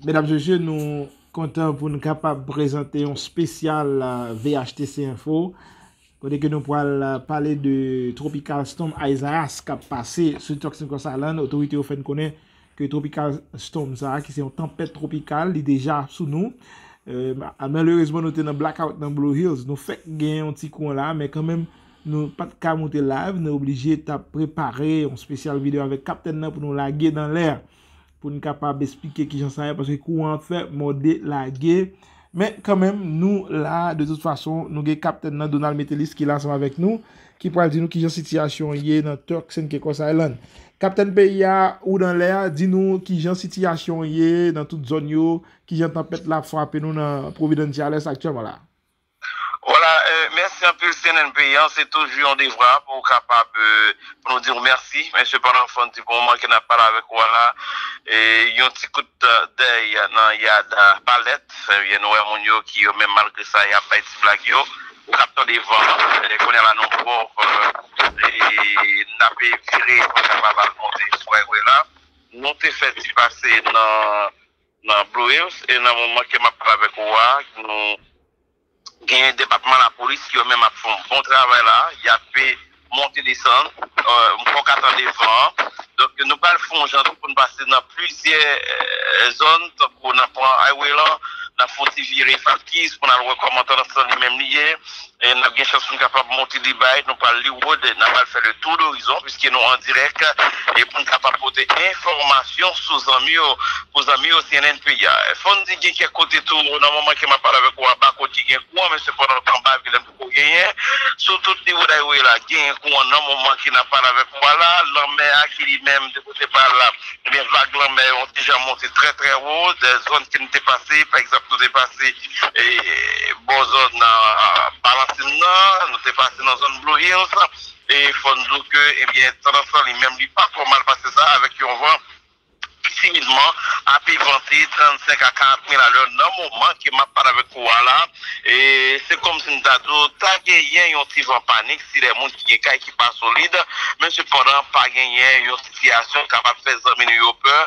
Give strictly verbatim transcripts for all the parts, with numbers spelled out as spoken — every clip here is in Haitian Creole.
Medam, mesye, nou kontan pou n kapab prezante yon espesyal, euh, V H T C Info, kote ke nou pral, euh, pale de Tropical Storm Isaias k ap pase sou Turks and Caicos Island. Otorite yo fè n konnen ke Tropical Storm sa a, ki se yon tanpèt twopikal, li deja sou nou. Euh, ma-, malerezman, nou te nan blackout nan Blue Hills. Nou fèk gen yon ti kouran la, men kanmenm, nou pa t ka moute live. Nou oblije t ap prepare yon espesyal videyo avèk kaptèn nan pou nou lage nan lè a, pou n kapab esplike kijan sa ye, paske kouran an fè mòde lage. Men kanmenm, nou la, de tout fason, nou gen kaptèn nan, Donald Metellus, ki la ansanm avèk nou, ki pral di nou kijan sitiyasyon an ye nan Turks and Caicos Island. Kaptèn, peyi a, ou nan lè a, di nou kijan sitiyasyon an ye nan tout zòn yo, kijan tanpèt la ap frape nou nan Providence Jales aktyèlman la. Vwala, euh, mèsi anpil C N N peyi a, se toujou yon devwa pou w kapab, euh, pou nou di w mèsi. Men sepandan, fò n di pou moman ke n ap pale avèk ou a la, e, yon ti kout, euh, dèy nan yad, euh, Palèt. Ebyen, nou wè moun yo ki yo menm, malgre sa, y ap bay ti blag yo. Ou k ap tande van, e, kounye a la nou pwòp, euh, e n ap vire, pou n kapab al monte sou highway la. Nou te fè ti pase nan, nan Blue Hills, e nan moman ke m ap pale avèk ou a, nou genyen depatman lapolis ki yo menm ap fè yon bon travay la, y ap monte desann, euh, m poko ka tande van an. Donk, nou pral fè yon jan tou pou n pase nan plizyè, euh, zòn, tankou n ap pran highway lan, n ap fè yon ti vire Falkiz pou n al wè kòman tandans lan li menm li ye, e n ap gen chans pou n kapab monte Libay, nou pral Leeward, n ap al fè le tour d'horizon, piske nou an dirèk, e pou n kapab pote enfòmasyon sou zanmi yo, pou zanmi yo C N N peyi a. Fò n di gen kèk kote tou, nan moman ke m ap pale avèk ou a, pa kot ki gen kouran, men sepandan, anba vilèn poko genyen. Sou tout nivo highway la, genyen kouran nan moman ke n ap pale avèk ou a la. Lanmè a ki li menm, de kote pa l la, ebyen, vag lanmè yo te jan monte trè, trè wo. De zòn ke n te pase, pa egzanp, nou te pase, e, bò zòn, a, Balansin nan, nou te pase nan zòn Blue Hills. E fò n di w ke, ebyen, tandans lan li menm, li pa twò mal pase sa, avèk yon van timidman ap evante trannsenk a karant mil alè nan moman ke m ap pale avèk ou a la. E se kòmsi m ta di w, ta genyen yon ti van panik si de moun ki gen kay ki pa solid, men sepandan, pa genyen yon sitiyasyon k kapab fè zanmi nou yo pè.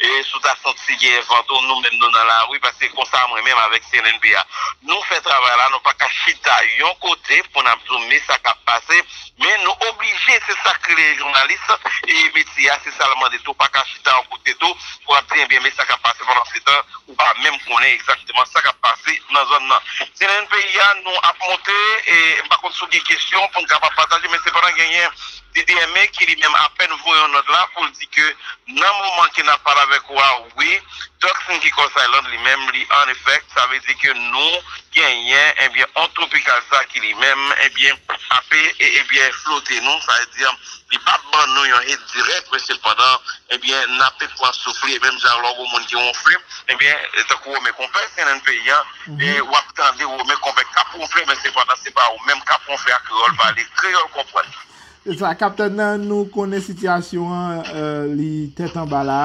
E si w ta santi genyen van tou, nou menm nou nan lari, paske konsa mwen menm avèk C N N peyi a, nou fè travay la, nou pa ka chita yon kote pou n ap di w, men sa k ap pase, men nou oblije, se sa k rele jounalis, e metye a, se sa l mande tou, pa ka chita yon kote tou, pou ap di, ebyen, men sa k ap pase pandan se tan, ou pa menm konnen egzakteman sa k ap pase nan zòn nan. C N N peyi a, nou ap monte, e m pa konn si w gen kesyon pou n kapab pataje, men sepandan genyen D D M A ki li menm apèn voye yon nòt la pou l di ke nan moman ke n ap pale avèk ou a, wi, Turks and Caicos Island li menm, li an efè, sa vle di ke nou genyen, ebyen, on tropikal sa ki li menm, ebyen, ape, e, ebyen, flote nou, sa vle di, li p ap ban nou yon hit dirèk, men sepandan, ebyen, n ape pran soufle, menm jan lè w gon moun ki wonfle, ebyen, e tankou Romen Konpè, C N N peyi a, e w ap tande Romen Konpè k ap wonfle, men sepandan, se pa ou menm k ap wonfle a, kreyòl pale, kreyòl konprann. Se sa, kaptèn nan, nou konnen sitiyasyon an, euh, li tèt anba la.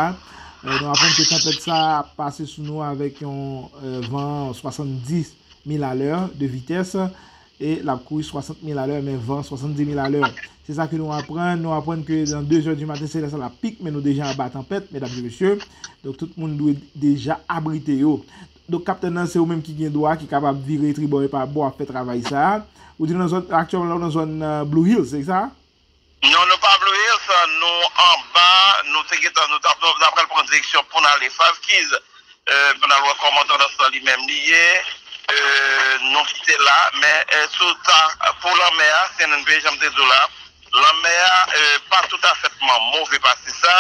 Euh, nou aprann ke tanpèt sa ap pase sou nou avèk yon, euh, van swasanndis mil alè de vitès e l ap kouri swasant mil alè, men van swasanndis mil alè. Se sa ke nou aprann. Nou aprann ke nan de zè di maten, se lè sa l ap pik, men nou deja anba tanpèt, medam e mesye. Donk, tout moun dwe deja abrite yo. Donk, kaptèn nan, se ou menm ki gen dwa, ki kapab vire tribò e pa bò ap fè travay sa a. Ou di nan zòn, aktyèlman la, ou nan zòn, euh, Blue Hills, se sa? Non, nou pa Blue Hills, nou anba, nou te gentan, nou t ap, nou t ap pral pran direksyon pou n ale Five Keys, euh, pou n al wè kòman tandans lan li menm li ye. Euh, nou kite la, men, euh, sou ta, pou lanmè a, C N N P, jan m te di w la, lanmè a, euh, pa toutafètman move pase sa.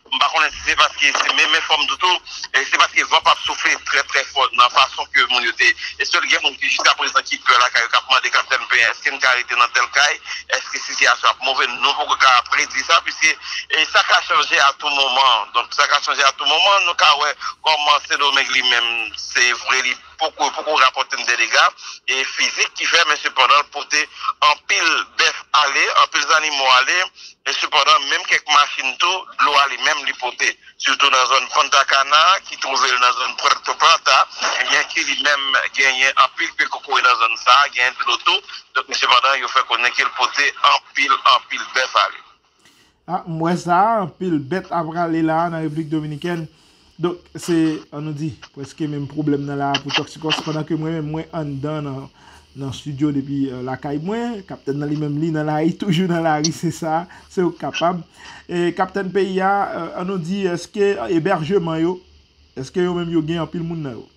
M pa konnen si se paske se menm enfòm tou tou, e se paske van p ap soufle trè, trè fò nan fason ke moun yo te. E sèl gen moun ki jiskaprezan ki pè lakay yo, k ap mande kaptèn P, èske n ka rete nan tèl kay? Èske sitiyasyon ap move? Nou poko ka predi sa, piske, e sa ka chanje a tou moman. Donk, sa ka chanje a tou moman. Nou ka wè kòman Sendomeng li menm, se vre, li poko, poko rapòte n de dega, e fizik ki fè, men sepandan, l pote anpil bèf ale, anpil zannimo ale, men sepandan, menm kèk machin tou, dlo a li menm li pote. Sitou nan zòn Punta Cana, ki twouve l nan zòn Puerto Plata, ebyen ki li menm genyen anpil pye kokoye nan zòn sa a, genyen dlo tou. Donk, men sepandan, yo fè konnen ke l pote anpil, anpil bèf ale. Ah, m wè sa, anpil bèt ap rale la nan Repiblik Dominikèn. Donk, se, ann nou di, prèske menm pwoblèm nan la a pou Toxicos, pandan ke mwen menm, mwen anndan nan, nan estidyo depi, euh, lakay mwen. Kaptèn nan li menm, li nan lari, toujou nan lari, se sa, se ou k kapab. E kaptèn peyi a, euh, ann nou di, èske ebèjman yo, èske yo menm yo gen anpil moun nan yo?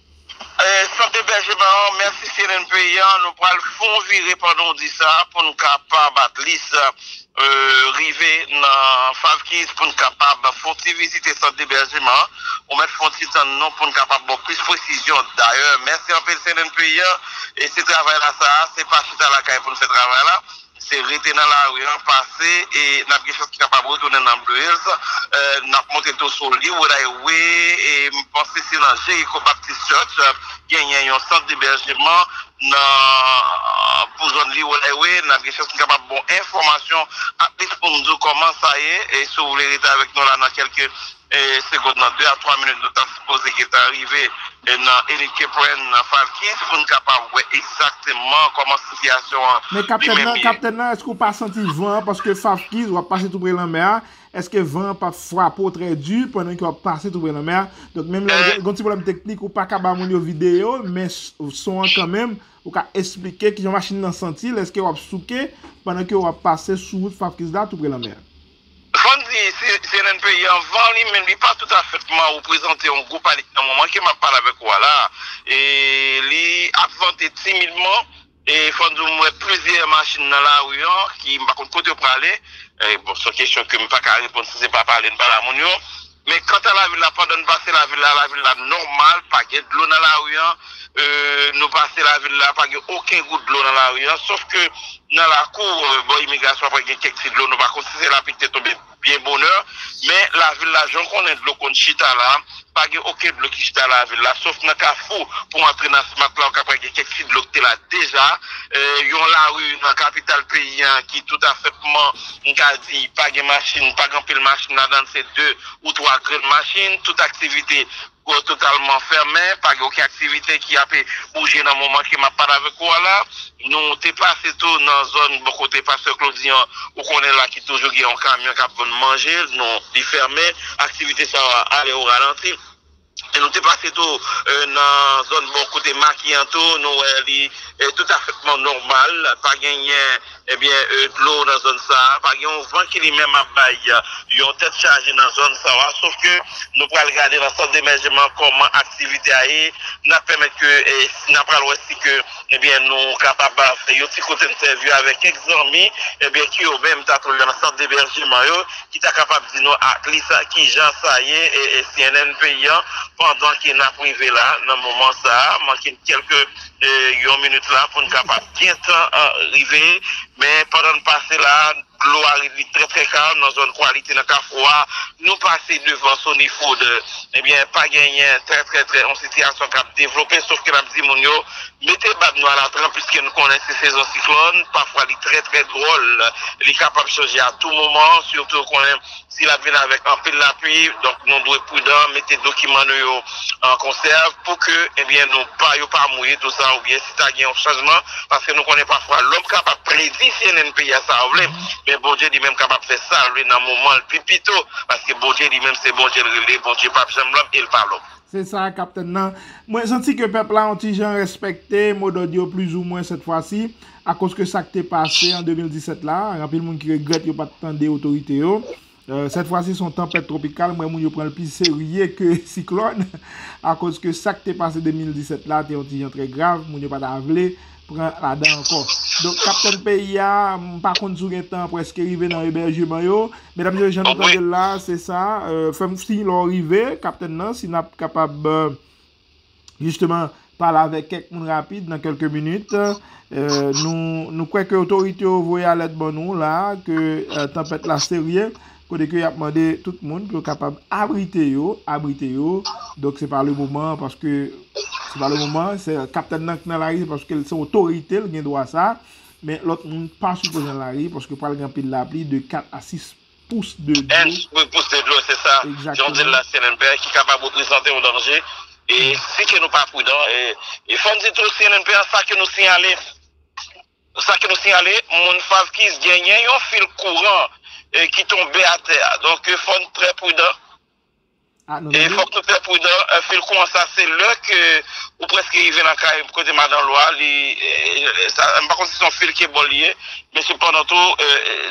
E, sant debèjman an, mèsi C N N peyi an, nou pral fè yon vire pandan w di sa, pou n kapab, at least, euh, rive nan Favkiz pou n kapab fè yon ti vizite sant debèjman an. Ou mèt fè yon ti tann non pou n kapab ba w plis presizyon. Dayè, mèsi anpil C N N peyi an. E se travay la sa a, se pa chita lakay pou n fè travay la. Se rete nan lari an, pase, e n ap gen chans ki kapab retounen nan Blue Hills. Euh, n ap monte tou sou Leeward Highway, e m panse se nan Jericho Baptist Church, euh, genyen yon sant debèjman nan, pou zòn Leeward Highway, n ap gen chans nou kapab bon enfòmasyon, at least pou n di w kòman sa ye, e si w vle rete avèk nou la nan kèlke, e, segonn nan, de a twa minit, nou ta sipoze gentan rive, e, nan Elite Capron, nan Favkiz, pou n kapab wè egzakteman kòman sitiyasyon an Men kaptèn nan, kaptèn nan, èske w pa santi van an? Paske Favkiz, w ap pase tou pre lanmè a, èske van an p ap frape w trè di pandan ke w ap pase tou pre lanmè a? Donk, menm lè w gen yon ti pwoblèm teknik, ou pa ka ba moun yo videyo, men son an kanmenm, ou ka esplike kijan machin nan santi l, èske w ap souke pandan ke w ap pase sou wout Favkiz la tou pre lanmè a? Fò n di, C N N peyi an, van li menm, li pa toutafètman reprezante yon gwo panik nan moman ke m ap pale avèk ou a la. E li ap vante timidman, e fò n di w, m wè plizyè machin nan lari an, ki m pa konn kote yo prale. E, bon, se yon kesyon ke m pa ka reponn si se pa pale n pale a moun yo. Men kanta lavil la, pandan n pase lavil la, lavil la nòmal, pa gen dlo nan lari an. Euh, nou pase lavil la, pa gen okenn gout dlo nan lari an. Sòf ke nan lakou, euh, bò imigrasyon, apre gen kèk ti dlo, nou pa konn si se lapli ki te tonbe byen bonè. Men lavil la, jan w konnen dlo konn chita la, pa gen okenn dlo ki chita lavil la, sòf nan kafou pou antre nan Smart la, ou ka wè gen kèk ti dlo ki te la deja. Euh, yon lari nan kapital peyi an ki toutafètman, m ka di, pa gen machin, pa gen anpil machin ladan l, se de ou twa grenn machin, tout aktivite totalman fèmen, pa gen okenn aktivite ki ape bouje nan moman ke m ap pale avèk ou a la. Nou te pase tou nan zòn bò kote pastè Claudy an, ou konnen la ki toujou gen yon kamyon k ap vann manje, nou, li fèmen, aktivite sa yo ale o ralanti. E nou te pase tou, euh, nan zòn bò kote Maki an tou, nou wè li, euh, toutafètman nòmal, pa genyen, ebyen, euh, dlo nan zòn sa a, pa gen yon van ki li menm ap bay, euh, yon tèt chaje nan zòn sa a, sòf ke nou pral gade nan sant debèjman kòman aktivite a ye, n ap pèmèt ke, eh, n ap pral wè si ke, ebyen, nou kapab fè yon ti kote entèvyou avèk kèk zanmi, ebyen, ki yo menm ta twouve nan sant debèjman yo, ki ta kapab di nou at least kijan sa ye, e, e C N N peyi an, pandan ke n ap rive la, nan moman sa a, manke kèlke, e, yon minit la pou n kapab gentan, a, rive, men pandan n pase la, dlo a li trè, trè kalm nan zòn Kwalite nan Kafou a, nou pase devan Sony Food, ebyen, pa genyen trè, trè, trè, yon sitiyasyon k ap devlope, sòf ke n ap di moun yo, mete bad nou alatran, piske nou konnen se sezon siklòn, pafwa li trè, trè dwòl, li kapab chanje a tou moman, sitou konnen si l ap vin avèk anpil lapli, donk nou dwe pridan, mete dokiman nou yo an konsèv pou ke, ebyen, nou pa, yo pa mouye tou sa, oubyen si ta gen yon chanjman, paske nou konnen pafwa lòm kapab predi C N N peyi a sa w vle, men Bondye li menm kapab fè sa l vle nan moman l pi pito, paske Bondye li menm se Bondye l rele, Bondye p ap janm lòm e l pa lòm. Se sa, kaptèn nan. Mwen santi ke pèp la yon ti jan respekte modòd yo plizoumwen sèt fwa si, akoz ke sa k te pase an de mil disèt la, gen anpil moun ki regrèt yo pa t tande otorite yo. Euh, sèt fwa si se yon tanpèt twopikal, mwen moun yo pran l pi serye ke siklòn, akoz ke sa k te pase de mil disèt la te yon ti jan trè grav, moun yo pa ta vle pran ladan ankò. Donk, kaptèn peyi a, m pa konn si w gentan prèske rive nan ebèjman yo, Medam, mesye, jan nou tande l la, se sa. Euh, fè m siy lè w rive, kaptèn nan, si n ap kapab, euh, jisteman, pale avèk kèk moun rapid nan kèlke minit. Euh, nou, nou kwè ke otorite yo voye alèt ban nou la, ke, euh, tanpèt la serye, kote ke y ap mande tout moun pou yo kapab abrite yo, abrite yo. Donk, se pa le moman, paske se pa le moman, se kaptèn nan ki nan lari, se paske l se otorite, l gen dwa sa. Men lòt moun pa sipoze nan lari, paske pral gen anpil lapli de kat a sis pous de dlo. Wi, pous de dlo, se sa. Jan w di l la, C N N P, ki kapab reprezante yon danje. E si ke nou pa pridan, e, e fò n di tou, C N N P, sa ke nou siyale, sa ke nou siyale, moun Favkiz genyen yon fil kouran, e, ki tonbe atè a. Donk, fò n trè pridan. Ah, nou E tande? Fòk nou trè pridan. Yon fil kouran sa, se lè ke ou prèske rive nan kay kote madan lwa, li, e, sa, m pa konn si se yon fil ke bò li ye, men sepandan tou, e,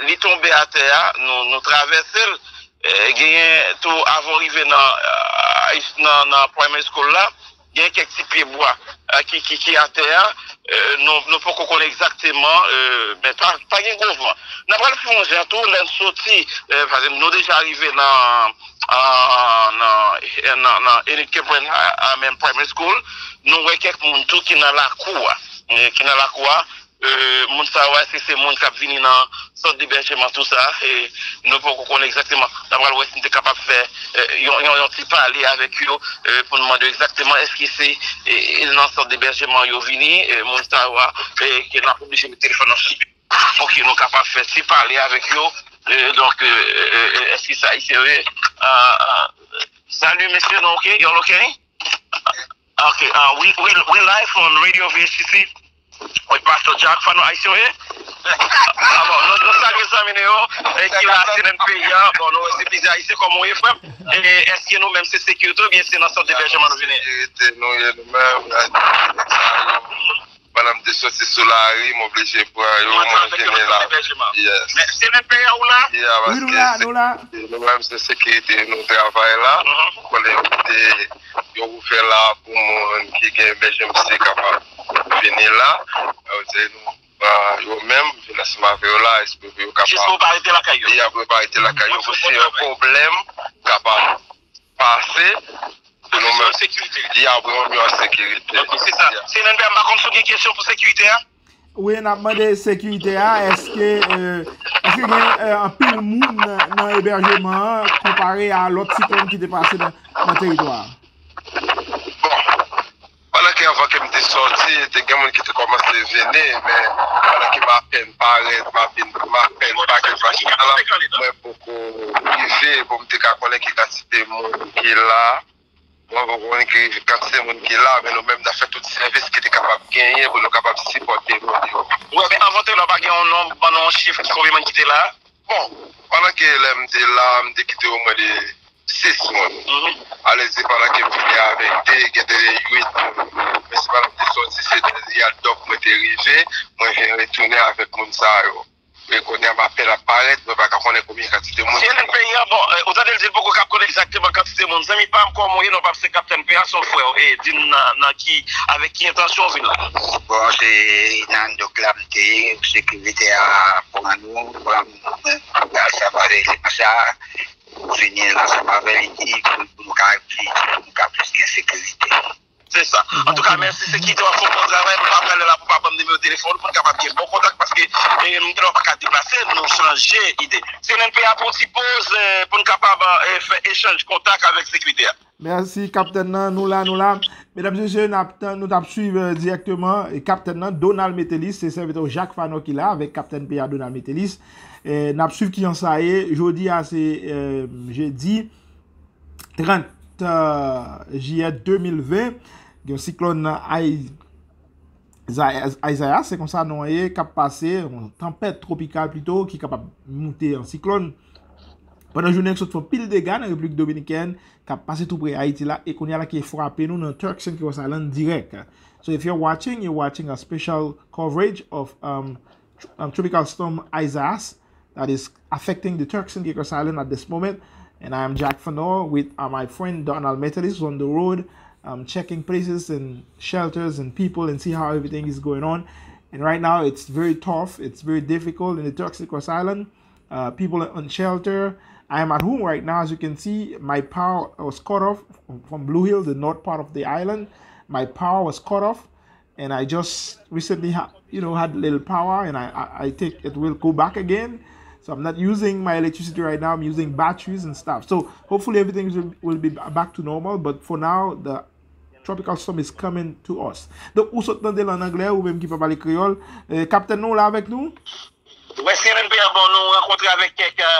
li tonbe atè a, nou, nou travèse l, e, genyen tou, avan w rive nan, a, nan, nan primary school la, gen kèk ti pye bwa, a, ki, ki, ki atè a, e, nou, nou poko konnen egzakteman, e, men pa, pa gen gwo van. N ap pral fè yon jan tou, lè n soti, e, paske nou deja rive nan, a, nan, nan, nan Enid Cameron, a, a, men primary school, nou wè kèk moun tou ki nan lakou a, e, ki nan lakou a, e, moun sa yo, èske se moun k ap vini nan sant debèjman tou sa, e, nou poko konnen egzakteman. N ap pral wè si n te kapab fè, e, yon, yon, yon ti pale avèk yo, e, pou n mande yo egzakteman èske se, e, e, nan sant debèjman yo vini, e, moun sa yo, e, ke n ap oblije met telefòn nan sou pou ke nou kapab fè ti pale avèk yo. E, donk, e, e, e, èske sa, se vre? A, a, salut, mesye, nou oke? Y'all oke? Ok, uh, we, we, we live on Radio V H C C with Pastor Jack Fano, Ayisyen, wi. Ah, bon, nou, nou salye zanmi nou yo, e, ki la, C N N P I a. Bon, nou wè se plizyè Ayisyen, kòman w ye, frè m? E, èske nou menm se sekirite oubyen se nan sant debèjman nou vini? Sekirite nou ye nou menm, pandan m te soti sou lari, m oblije pran yo, mwen vini la. Yes. Men, C N N P I a, ou la? Yeah, wi, nou la, nou la. Nou menm se sekirite nou travay la. Konnen yo te, yo ouvè la pou moun ki gen emergency kapab vini la. Yo di nou, a, yo menm vin ansanm avè yo la, espere pou yo kapab. Jis pou yo pa rete lakay yo. Yeah, pou yo pa rete lakay yo, pou si yon pwoblèm kapab pase, pou nou menm. Sekirite. Yeah, pou yon miyò sekirite. Ok, se sa. Yeah. Se nan, m pa konn si w gen kesyon pou sekirite a? Wi, n ap mande sekirite a, èske, e, èske gen, e, anpil moun nan, nan ebèjman an konpare a lòt siklòn ki te pase nan, nan teritwa a? Bon, pandan ke anvan ke m te sòti, te gen moun ki te kòmanse vini, men pandan ke m apèn parèt, m apèn, m apèn pakèt machin la, mwen poko rive pou m te ka konnen ki kantite moun ki la. Mwen poko konnen ki kantite moun ki la, men nou menm n ap fè tout sèvis ki te kapab genyen pou nou kapab sipòte moun yo. Wi, men anvan te la, pa gen yon nonb, ban nou yon chif ki konbyen moun ki te la? Bon, pandan ke lè m te la, m te kite omwen de sis moun. Mhm. Alèzi pandan ke m vini avèk de, gen de uit moun. Men se pandan m te sòti, se de yadòk mwen te rive, mwen vin retounen avèk moun sa yo. E kounye a m apèn ap parèt, mwen pa ka konnen konbyen kantite moun. C N N P I a, bon, e, ou tande l di l poko ka konnen egzakteman kantite moun. Zanmi pa m, kòman w ye? Non, p ap se Kaptenn P A, se yon frè w. E, di m nan, nan ki, avèk ki entansyon w vin la? Bon, se nan dòk la m te ye, sekirite a pran nou, pran nou, ansanm avèk, se konsa, vini ansanm avè l, pou, pou nou ka, pou nou ka plis gen sekirite. Se sa. Antouka, mèsi, sekirite w ap fè yon bon travay. M pa pral la pou pa ban m nimewo telefòn ou pou n kapab gen bon kontak, paske, e, m gen dwa pa ka deplase, nou chanje ide. C N N P a pou ti poz, e, pou n kapab, e, fè echanj kontak avèk sekirite a. Mèsi, kaptèn nan. Nou la, nou la. Medam, mesye, n ap tann, nou t ap swiv, e, dirèkteman, e, kaptèn nan, Donald Metelis, se sèvitè w Jacques Fano ki la, avèk kaptèn P A Donald Metelis. E, n ap swiv kijan sa ye. Jodi a, se, e, jedi trant, e, jiyè de mil ven. Gen yon siklòn nan Ay-, Zay-, Isaias, se konsa non an ye, k ap pase, yon tanpèt twopikal plito, ki kapab moute an siklòn. Pandan jounen, k sot fè pil dega nan Repiblik Dominikèn, k ap pase tou pre Ayiti la, e kounye a la ki frape nou nan Turks and Caicos Island dirèk. So if you're watching, you're watching a special coverage of, um, tr-, um, Tropical Storm Isaias that is affecting the Turks and Caicos Island at this moment. And I am Jack Fano with, uh, my friend Donald Metelis, who's on the road, um, checking places and shelters and people and see how everything is going on. And right now, it's very tough. It's very difficult in the Turks and Caicos Island. Uh, people are unsheltered. I am at home right now. As you can see, my power was cut off from Blue Hill, the north part of the island. My power was cut off, and I just recently ha-, you know, had little power, and I, I, I think it will go back again. So I'm not using my electricity right now. I'm using batteries and stuff. So hopefully everything will, will be ba-, back to normal. But for now, the tropical storm is coming to us. Donk, ou sot tande l an anglè, ou menm ki pa pale kreyòl. E, kaptèn nan, ou la avèk nou? Wè, C N N P a ban nou rankontre avèk kèk, e,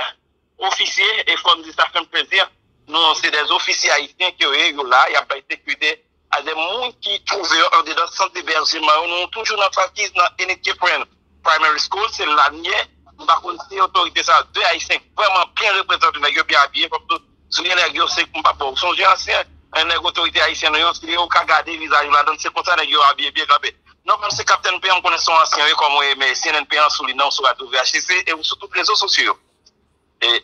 ofisye, e fò m di sa fè m plezi. Nou, se de ofisye ayisyen ke yo ye, yo la, y ap bay sekirite a de moun ki twouve yo andedan sant debèjman yo. Nou toujou nan Turks, nan Enid Cameron Primary School, se la n ye. M pa konn si otorite sa, de ayisyen vrèman byen reprezante, nèg yo byen abiye, fò m tou Sou nèg yo, se m p ap ba w sonje ansyen, nèg otorite ayisyen nou yo, yo ka gade vizaj ou ladan, se konsa nèg yo abiye byen kanpe. Nòmal, se Kaptenn P an, m konnen se yon ansyen, wi, kòm ou ye, men si N N P an sou li, non, sou radyo V H C C, e sou tout rezo sosyo yo. E,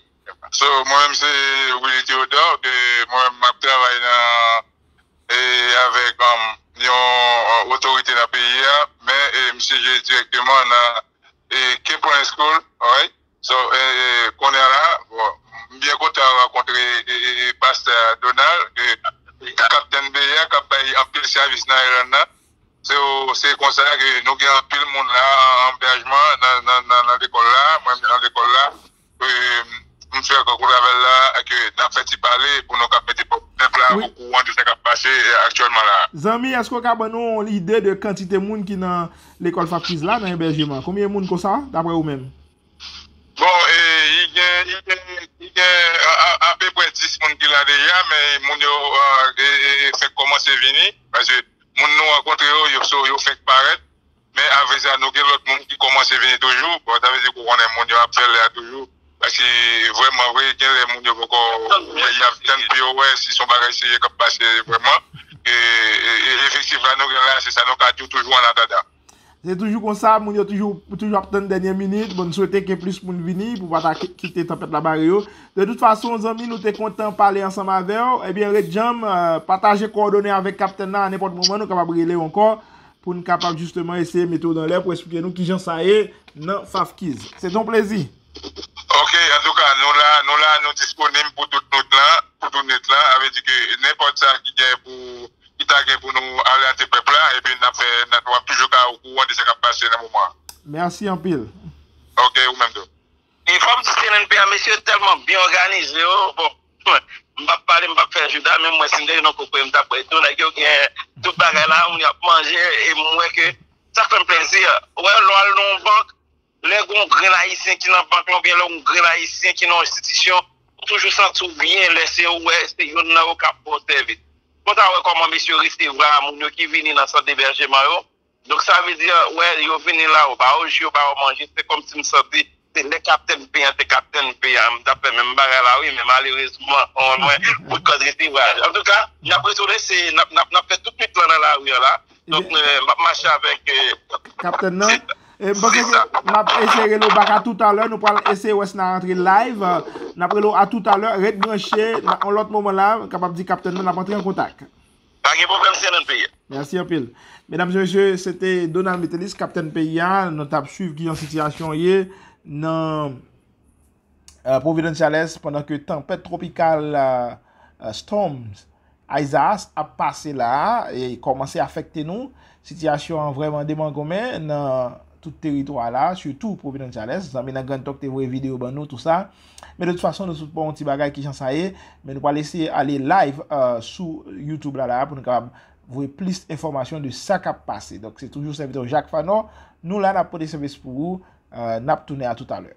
so, mwen menm, se Willy Theodore, ke mwen menm, m ap travay nan, e, avèk, um, yon, uh, otorite nan peyi a, men, e, m siyeje dirèkteman nan, e, Cape Point School, alright? So, e, e, kounye a la, bon, m byen kontan rankontre, e, e, e, pastè Donald, e, kaptenn peyi a, k ap bay anpil sèvis nan Ireland nan. Se, se konsa ke nou gen anpil moun la an ebèjman nan, nan, nan, nan lekòl la. Mwen menm nan lekòl la, e, m fè gwo travay la, ke n ap fè ti pale pou nou ka mete pèp la Wi. okouran de sa k ap pase, e, aktyèlman la. Zanmi, èske w ka ban nou yon lide de kantite moun ki nan lekòl Fafkiz la, nan ebèjman? Konbyen moun konsa, daprè ou menm? Bon, e, li gen, li gen, li gen a, a, apeprè dis moun ki la deja, men moun yo, a, e, e, e fèk kòmanse vini, paske moun nou rankontre yo, yo, so, yo fèk parèt, men apre sa, nou gen lòt moun ki kòmanse vini toujou. Bon, sa vle di ke w konnen moun yo ap fè lè a toujou, paske vrèman vre, gen lè moun yo poko, y ap tann pou yo wè si se yon bagay serye k ap pase vrèman. E, e, e efektif la nou gen la, se sa nou ka di w toujou an atandan. Se toujou konsa, moun yo toujou, toujou ap tann dènye minit. Bon, n swete ke plis moun vini pou pa ta ki-, kite tanpèt la bare yo. De tout fason, zanmi, nou te kontan pale ansanm avè w. Ebyen, ret djanm, e, pataje kowòdone avèk kaptenn nan a nenpòt moman, nou kapab rele w ankò pou n kapab jisteman eseye mete w dan lè pou eksplike nou kijan sa ye nan Fafkiz. Se te yon plezi. Ok, antouka, nou la, nou la, nou disponib pou tout nwit lan, pou tout nwit lan. Sa vle di ke nenpòt sa ki gen pou ki ta gen pou nou alète pèp la, epi n ap fè, n ap, w ap toujou ka okouran de sa k ap pase nan moman an. Mèsi anpil. Ok, ou menm tou. E fò m di C N N P a, mesye yo tèlman byen òganize yo. Bon, m p ap pale, m p ap fè jouda, men mwen, si m te gen yon kokoye, m t ap wè tou, nèg yo gen tout bagay la, moun y ap manje, e m wè ke sa fè m plezi. Ou wè, lè w al nan yon bank, lè gen yon grenn ayisyen ki nan bank lan, oubyen lè yon grenn ayisyen ki nan yon enstitisyon, ou toujou santi w byen lè se ou wè se youn nan yo k ap ba w sèvis. Konsa, w wè kòman mesye yo resevwa moun yo ki vini nan sant ebèjeman yo. Donk, sa vle di, wè, yo vini la, yo ba yo ji, yo ba yo manje, se kòmsi m santi se lè kaptenn P an te kaptenn P an, m t ap fè menm bagay la, wi, men malerezman, mwen, pou kòz resevwa. Antouka, n ap retounen, se, n ap, n ap, n ap fè tout nwit lan nan lari an la. Donk, e, m ap mache avèk, e, kaptenn nan. E m panse ke m ap eseye rele w back a toutalè. Nou pral eseye wè si n a rantre live. N ap rele w a toutalè. Ret branche. Nan yon lòt moman la, m kapab di kaptenn nan, n ap antre an kontak. Pa gen pwoblèm, se nan peyi a. Mèsi anpil. Medam e mesye, se te Donald Metellus, kaptenn peyi a. Nou t ap swiv kijan sitiyasyon ye nan e, Providence Chalès, pandan ke tanpèt twopikal, e, e, Storms Isaias ap pase la a, e kòmanse afekte nou. Sitiyasyon an vrèman demangonmen nan tout teritwa la, sitou Providence Chalès. Zanmi nan Grand Talk te voye videyo ban nou, tou sa. Men de tout fason, nou sot pran yon ti bagay kijan sa ye, men nou pral eseye ale live, e, sou YouTube la, la, pou nou kapab voye plis enfòmasyon de sa k ap pase. Donk, se toujou sèvitè w Jacques Fanor. Nou la, n ap pote sèvis pou ou. E, n ap tounen a toutalè.